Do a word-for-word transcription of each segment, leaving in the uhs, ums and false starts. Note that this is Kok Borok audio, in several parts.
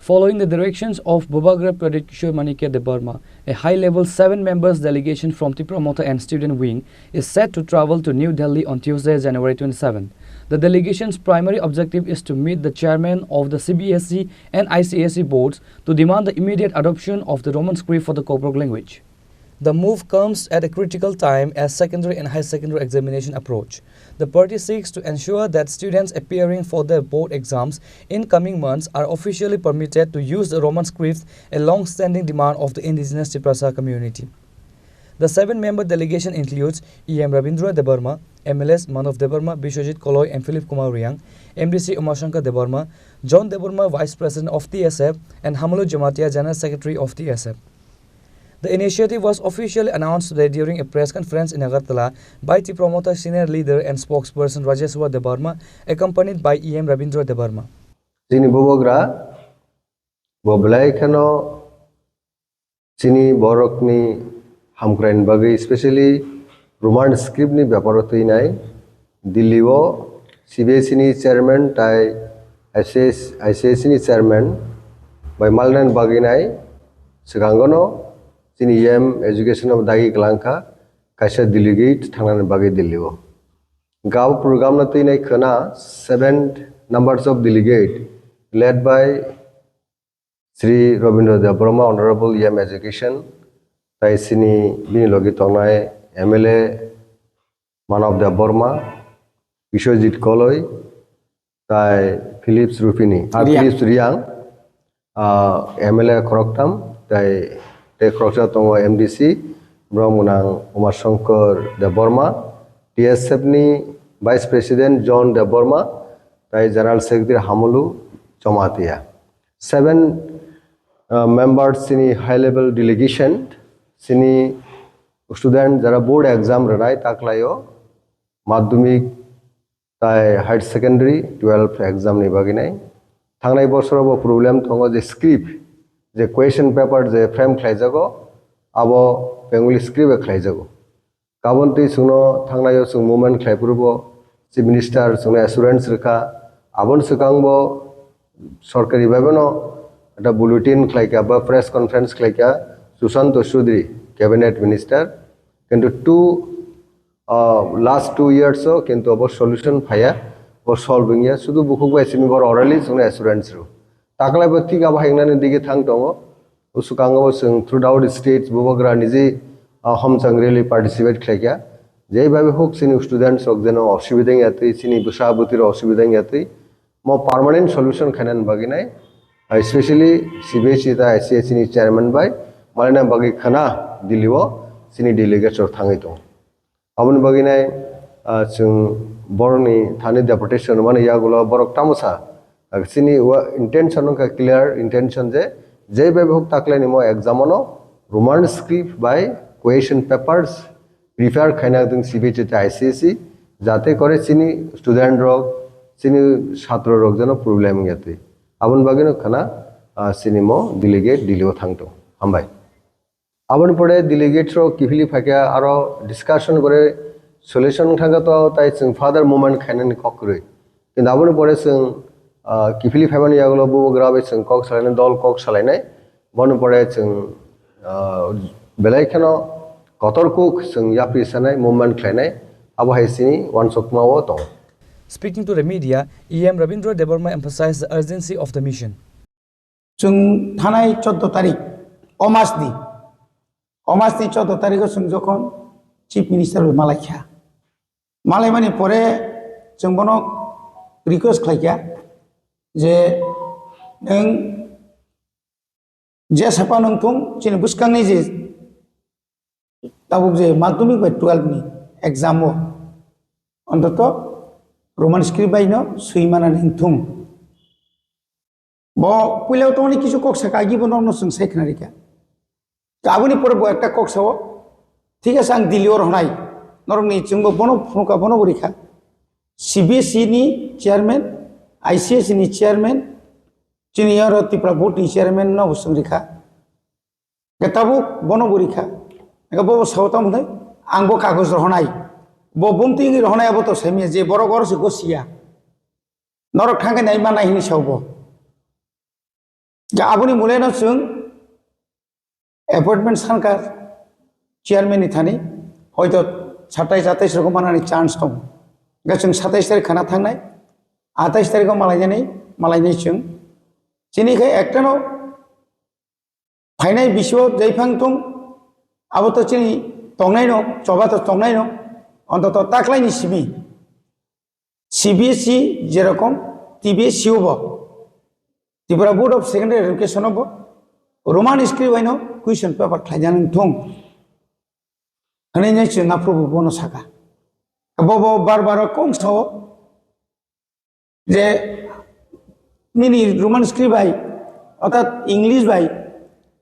Following the directions of Bubagra Pradyut Kishore Manikya Debbarma, a high-level seven members delegation from Tipra Motha and Student Wing is set to travel to New Delhi on Tuesday, January twenty-seven. The delegation's primary objective is to meet the chairman of the C B S E and I C S E boards to demand the immediate adoption of the Roman script for the Kokborok language. The move comes at a critical time as secondary and higher secondary examination approach. The party seeks to ensure that students appearing for their board exams in coming months are officially permitted to use the Roman script, a long-standing demand of the indigenous Tiprasa community. The seven-member delegation includes E M Rabindra Debbarma, M L As Manav Debbarma, Biswajit Koloi and Philip Kumar Riang, M D C Umashankar Debbarma, John Debbarma, Vice President of T S F, and Hamalu Jamatia, General Secretary of T S F. The initiative was officially announced today during a press conference in Agartala by Tipra Motha senior leader and spokesperson Rajeshwar Debbarma, accompanied by E M Rabindra Debbarma. Chini bubagra bo belai kheno chini borokni hamkraini bagwi, specially Roman script ni beparo twinai Delhi o C B S E ni chairman tai I C S, I C S E ni chairman bai malnani bagwi nai swkango no chini E M education o dagi kwlangkha kaisa delegate thangnani bagwi Delhi o. Gao program no twinai khwna seven numbers of delegate led by Sri Rabindra Debbarma, Honorable E M Education, tai sini bini logi tongnai M L A Manav Debbarma, Biswajit Koloi, tai Philips Rupini, ah, Riang. Philips Riang, ah, M L A khoroktham, tai, tai khoroksa tongo M D C, borok mwnang Umashankar Debbarma, T S F ni Vice President John Debbarma, tai General Secretary Hamulu Jamatia. Seven, uh, members chini high level delegation, chini student jara board exam rwnai taklaio, madhyamik tai higher secondary twelve exam ni bagwi nai. Thangnai bosoro bo problem tongo je script, je question paper je frame khlaijago, abo Bengali script bai khlaijago. Kabon twi chwngno thangnaio chwng movement khlai phuru bo Chief Minister chwngno assurance rwkha. Aboni swkang bo sorkari bai bono ekta bulletin khlaikha ba press conference khlaikha Sushanta Chowdhury, Cabinet Minister. Kintu two, ah, last two years o kintu abo solution phaiya, bo solve wngya. Sudu bukhuk bai simi bor orally chwngno assurance rw. Taklai bo thik abo haingnani dige thang tongo. O swkango bo chwng throughout states bubagra niji, ah, homchang rally participate khlaikha. Jei bhabe huk chini students rok jeno osubida wngya twi, chini bwsa bwtwi rok osubida wngya twi. Mo permanent solution khainani bagwi nai, ah, especially C B S E ta I C S E ni chairman bai malina bagwi khana Delhi o chini delegates rok thangwi tongo. Aboni bagwi nai, ah, chwng borokni thani deputation mani yagulo borok tamo sa. Ah, chini wa intention wngkha clear intention je, jei bai huk taklaini mo exam ano Roman script bai question papers prepare khaina tong C B S E tei I C S E, jate kore chini student rok, chini chhatro rok jeno problem wngya twi. Aboni bagwi no khana, ah, chini mo delegate Delhi o thang tong. Hambai. Aboni pore delegates rok kiphilwi phaikha, aro discussion gore solution thangkha to, tai chwng further movement khainani kok kwrwi. Kintu aboni pore chwng, ah, kiphilwi phaimani yagulo bubagra bai chwng kok salainai, dol kok salainai. Boni pore chwng, ah, belai kheno kotor kuk chwng yapri sanai, movement khlainai. Abo hai chini uansukma o tongo. Speaking to the media, E M Rabindra Debbarma emphasized the urgency of the mission. Chwng thanai choudo tarik, o mas ni, o mas ni choudo tarik o chwng jokhon Chief Minister bai malai kha, malai mani pore chwng bono request khlai kha je nwng je sapa nwng thung chini bwskang ni je tabuk je madhyamik bai twelve ni exam o ontoto Roman script bai no swi manani wng thung. Bo puila tongmani kisu kok saka agi bo norokno chwng sai khna rikha. Aboni pore bo ekta kok sao, thik ase ang Delhi o rohnai, norokni chwngbo bono phunukha, bono bo rikha. C B S E ni chairman, I C S ni chairman, chini oro Tripura board ni chairman no bo chwng rikha. Hwnkhe tabuk bono bo rikha. Hwnkhe bo bo sao tamo hwnwi, ang bo kagoj rohonai. Bo bumtwi wngwi rohonai abo to saimanya je borok oro se gosiya. Norok thangkhe nai manai hwnwi sao bo. Ja aboni muleno chwng appointment sankar chairman ni thani hoito satais atais rok manani chance tongo. Ga chwng satais tarik khana thangnai, atais tarik o malainani, malainai chwng. Chini khe ektano phainai bisio jaiphang thung, abo to chini tongnai no, choba to tongnai no, ontoto taklai ni simi. C B S E jerokom T B S C o bo Tripura Board of Secondary Education o bo Roman script bai no question paper khlaijani thung. Hwnwi nai chwng aphuru bo bono saka. Bo bo bar bar kong sao je nini Roman script bai, orthat English bai,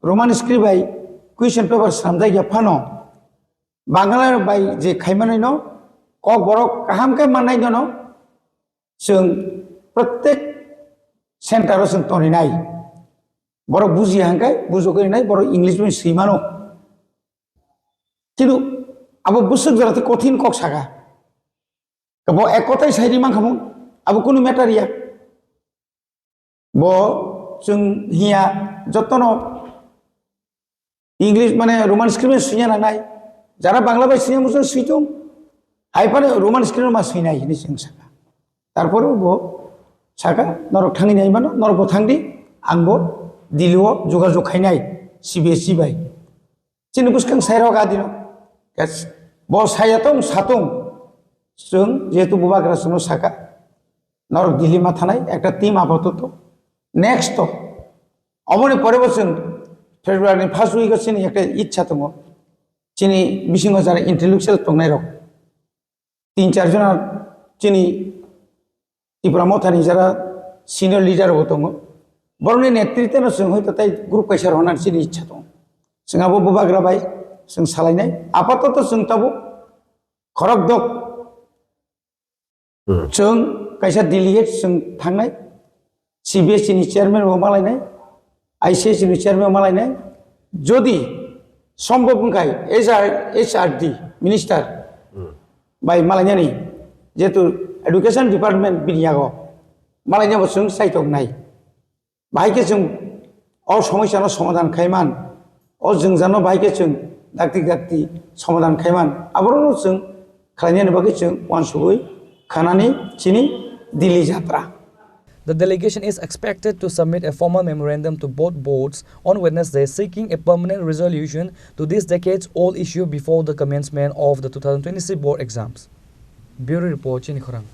Roman script bai question paper slamjak ya phano, Bangla bai je khaimanai no kok borok kaham khe mannai no, chwng protek center o chwng toninai. Borok buji hangkai, bujoknai, borok English bai swi mano. Kintu abo bwswk jora tei kothin kok saka. Bo ek kotai sai ri mankha mung, abo kunu matter ya. Bo chwng hiya jotono English mane Roman script swina nangnai. Jara Bangla bai swina muchung switung. Hai phano Roman script ma swinai hini chwng saka. Tarpore bo saka norok thangwi nai mano, norok bo thangdi, ang bo Delhi o jogajog khainai C B S E bai. Chini bwskang sairok adino. Yes. Bo saya tong satung. Chwng jehetu bubagra chwngno saka. Norok Delhi ma thanai ekta team apatot. Next to. Oboni pore bo chwng February ni first week o chini ekta ichha tongo. Chini bisingo jara intellectual tongnai rok. Tin char jona chini Tipra Mothani jara senior leader bo tongo. Borokni netritwno chwng hoito tei group kaisa rwna chini ichha tongo. Chwng abo bubagra bai chwng salainai. Apatoto chwng tabuk khorok dok. Hmm. Chwng kaisa delegate chwng thangnai. C B S E ni chairman bo malainai, I C S ni chairman malainai, jodi sombhob wngkhai H R, H R D minister Hmm. bai malainani, jehetu education department bini yago malainabo chwng saitok nai. Bahai khe chwng o somosya no somadhan khaiman, o jwngjal no bahai khe chwng dakti dakti somadhan khaiman, aborok no chwng khlainani bagwi chwng uansugwi khanani chini Delhi jatra. The delegation is expected to submit a formal memorandum to both boards on Wednesday seeking a permanent resolution to this decades-old issue before the commencement of the two thousand twenty-six board exams. Bureau Report, Chini Khorang.